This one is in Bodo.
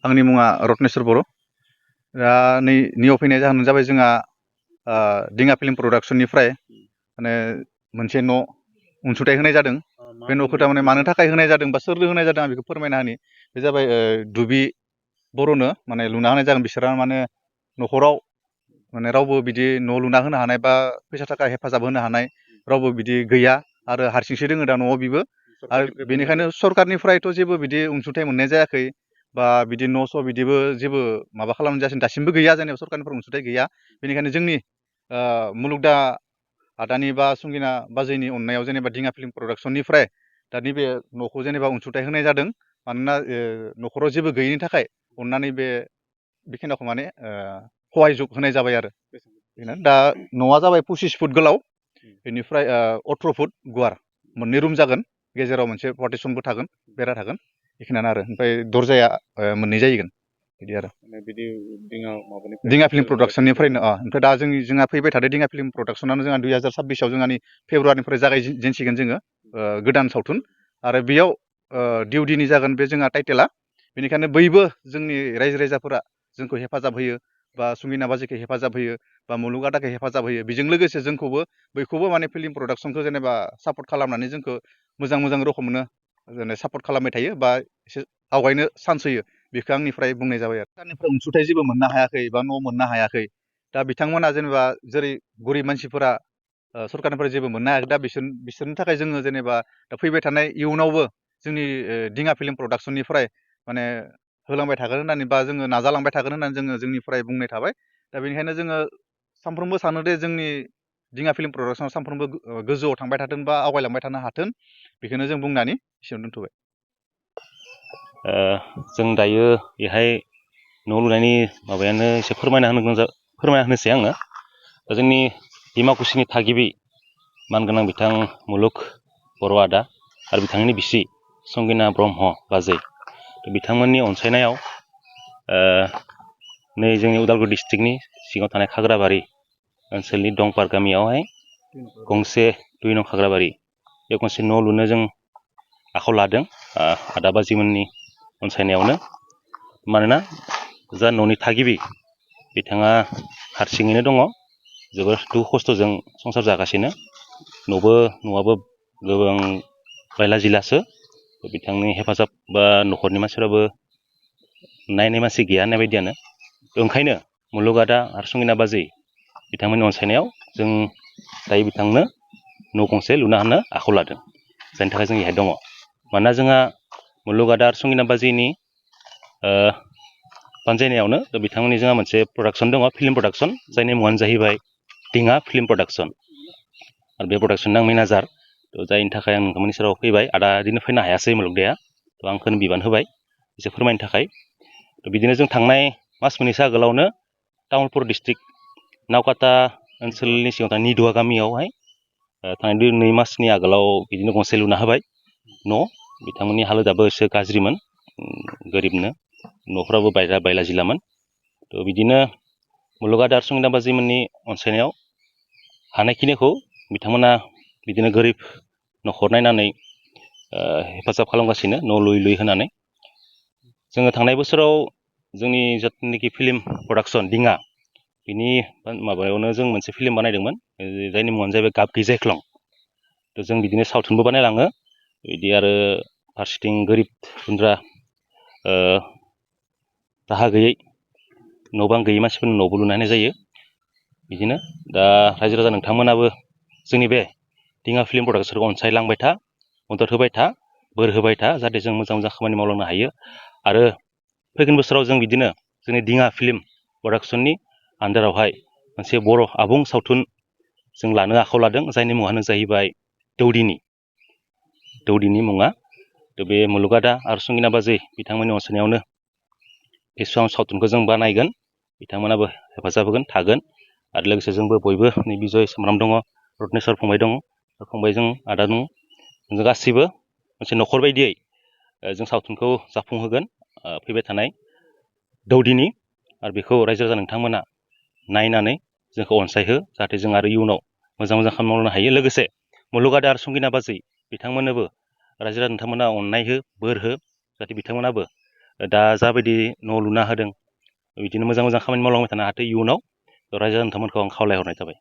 आंनि मुङा रत्नेश्वर बर'। दा नैयाव फैनाय जाहोनानो जाबाय जोंहा दिङा फिल्म प्रडाक्सननिफ्राय माने मोनसे न' अनसुंथाइ होनाय जादों। बे न'खौ थारमाने मानो थाखाय होनाय जादों बा सोरनो होनाय जादों आं बेखौ फोरमायना होनि। बे जाबाय दुबि बर'नो माने लुना होनाय जागोन। बिसोरहा माने न'खराव माने रावबो बिदि न' लुना होनो हानाय बा फैसा थाखा हेफाजाब होनो हानाय रावबो बिदि गैया आरो हारसिंसो दोङो दा न'आव बिबो। आरो बेनिखायनो सरकारनिफ्रायथ' जेबो बिदि अनसुंथाइ मोननाय जायाखै बा बिदि न' स' बिदिबो जेबो माबा खालामनाय जायासै, दासिमबो गैया, जेनेबा सरकारनिफ्राय अनसुंथाइ गैया। बेनिखायनो जोंनि मुलुगदा आदानि बा संगिना बाजैनि अननायाव जेनेबा दिङा फिल्म प्रडाक्सननिफ्राय दा नैबे न'खौ जेनेबा अनसुंथाइ होनाय जादों। मानोना न'खराव जेबो गैयैनि थाखाय अननानै बेखिनिखौ माने सहाय जुग होनाय जाबाय आरो। दा न'आ जाबाय 25 फुट गोलाव, बेनिफ्राय 18 फुट गुवार, मोननै रुम जागोन, गेजेराव मोनसे पार्टिसनबो थागोन, बेरा थागोन, बेखिनियानो आरो। ओमफ्राय दरजाया मोननै जाहैगोन बिदि आरो। दिङा फिल्म प्रडाक्सननिफ्रायनो ओमफ्राय दा जोंहा फैबाय थादों दिङा फिल्म प्रडाक्सनानो जोंहा 2026आव जोंहानि फेब्रुवारिनिफ्राय जागायजेनसिगोन जोङो गोदान सावथुन। आरो बेयाव डिउडिनि जागोन बे जोंहा टाइटेला। बेनिखायनो बयबो जोंनि रायजो राजाफोरा जोंखौ हेफाजाब होयो बा संगिना बाजैखौ हेफाजाब होयो बा मुलुग आदाखौ हेफाजाब होयो। बेजों लोगोसे जोंखौबो बयखौबो माने फिल्म प्रडाक्सनखौ जेनेबा सापर्ट खालामनानै जोंखौ मोजां मोजां रोखोमनो जेनेबा सापर्ट खालामबाय थायो बा एसे आवगायनो चान्स होयो। बेखौ आंनिफ्राय बुंनाय जाबाय आरो। सरकारनिफ्राय अनसुंथाइ जेबो मोननो हायाखै बा न' मोननो हायाखै। दा बिथांमोना जेनेबा जेरै गरिब मानसिफोरा सरकारनिफ्राय जेबो मोननो हायाखै, दा बिसोरनि थाखाय जोङो जेनेबा दा फैबाय थानाय इयुनावबो जोंनि दिङा फिल्म प्रडाक्सननिफ्राय माने होलांबाय थागोन होननानै बा जोङो नाजालांबाय थागोन होननानै जोङो जोंनिफ्राय बुंनाय थाबाय। दा बेनिखायनो जोङो सानफ्रोमबो सानो दे जोंनि दिङा फिल्म प्रडाक्सनाव सानफ्रोमबो गोजौआव थांबाय थाथों बा आवगायलांबाय थानो हाथों। बेखौनो जों बुंनानै एसेयावनो दोनथ'बाय। जों दायो बेहाय न' लुनायनि माबायानो एसे फोरमायना होनोसै आङो। दा जोंनि डिमाकुसिनि थागिबि मानगोनां बिथां मुलुग बर' आदा आरो बिथांनि बिसि संगिना ब्रह्म बाजै, बिथांमोननि अनसायनायाव नै जोंनि उदालगुरि डिस्ट्रिक्टनि सिङाव थानाय खाग्राबारि ओनसोलनि दंपार गामियावहाय गंसे 2 नं खाग्राबारि बे गंसे न' लुनो जों आखायाव लादों आदा बाजैमोननि अनसायनायावनो। मानोना जा न'नि थागिबि बिथाङा हारसिङैनो दङ, जोबोर दुखु खस्थ'जों संसार जागासिनो। न'आबो गोबां बायला जिलासो। बिथांनि हेफाजाब बा न'खरनि मानसिफ्राबो नायनाय मानसि गैया होननाय बायदियानो। ओंखायनो मुलुग आदा आरो संगिना बाजै बिथांमोननि अनसायनायाव जों दायो बिथांनो न' गंसे लुना होनो आखायाव लादों, जायनि थाखाय जों बेहाय दङ। मानोना जोंहा मुलुग आदा आरो संगिना बाजैनि बानजायनायावनो बिथांमोननि जोंहा मोनसे प्रडाक्सन दङ, फिल्म प्रडाक्सन, जायनि मुङानो जाहैबाय दिङा फिल्म प्रडाक्सन। आरो बे प्रडाक्सननि आं मेनेजार। जायनि थाखाय आं नोंथांमोननि सेराव फैबाय। आदा बिदिनो फैनो हायासै मुलुगदाया, आंखौनो बिबान होबाय एसे फोरमायनो थाखाय। बिदिनो जों थांनाय मास मोननैसो आगोलावनो तामुलपुर डिस्ट्रिक्ट नावकाटा ओनसोलनि सिङाव थानाय निदुवा गामियावहाय थांनाय 2 मासनि आगोलाव बिदिनो गंसे लुना होबाय न'। बिथांमोननि हालोदाबो एसे गाज्रिमोन, गोरिबनो, न'फ्राबो बायला जिलामोन। बिदिनो मुलुग आदा आरो संगिना बाजैमोननि अनसायनायाव हानायखिनिखौ बिथांमोना बिदिनो गोरिब न'खर नायनानै हेफाजाब खालामगासिनो न' लुयै होनानै। जोङो थांनाय बोसोराव जोंनि जिथुनाखि फिल्म प्रडाक्सन दिङा, बिनि माबायावनो जों मोनसे फिल्म बानायदोंमोन, जायनि मुङानो जाहैबाय गाब गैजायख्लं। जों बिदिनो सावथुनबो बानायलाङो बिदि। आरो फारसेथिं गोरिब गुन्द्रा राहा गैयै न' बां गैयै मानसिफोरनो न'बो लुना होनाय जायो। बिदिनो दा रायजो राजा नोंथांमोनाबो जोंनि बे दिङा फिल्म प्रडाक्सनखौ अनसायलांबाय था, मदद होबाय था, बोर होबाय था, जाहाथे जों मोजां मोजां खामानि मावलांनो हायो। आरो फैगोन बोसोराव जों बिदिनो जोंनि दिङा फिल्म प्रडाक्सननि आन्दारावहाय मोनसे बर' आबुं सावथुन जों लानो आखायाव लादों, जायनि मुङानो जाहैबाय दौदिनि मुङा। बे मुलुग आदा आरो संगिना बाजै बिथांमोननि अनसायनायावनो बे सावथुनखौ जों बानायगोन। बिथांमोनाबो हेफाजाब होगोन, थागोन। आरो लोगोसे जोंबो बयबो नै बिजय सोमब्राम दङ, रत्नेस्वर फंबाय दङ, फंबायजों आदा दङ। जों गासैबो मोनसे न'खर बायदियै जों सावथुनखौ जाफुंहोगोन फैबाय थानाय दौदिनि। आरो बेखौ रायजो राजा नोंथांमोना नायनानै जोंखौ अनसायहो, जाहाथे जों आरो इयुनाव मोजां मोजां खामानि मावनो हायो। लोगोसे मुलुग आदा आरो संगिना बाजै बिथांमोननोबो रायजो राजा नोंथांमोना अननाय हो, बोर हो, जाहाथे बिथांमोनाबो दा जाबायदि न' लुना होदों बिदिनो मोजां मोजां खामानि मावलांबाय थानो हाथों इयुनाव रायजो नोंथांमोनखौ आं खावलायहरनाय जाबाय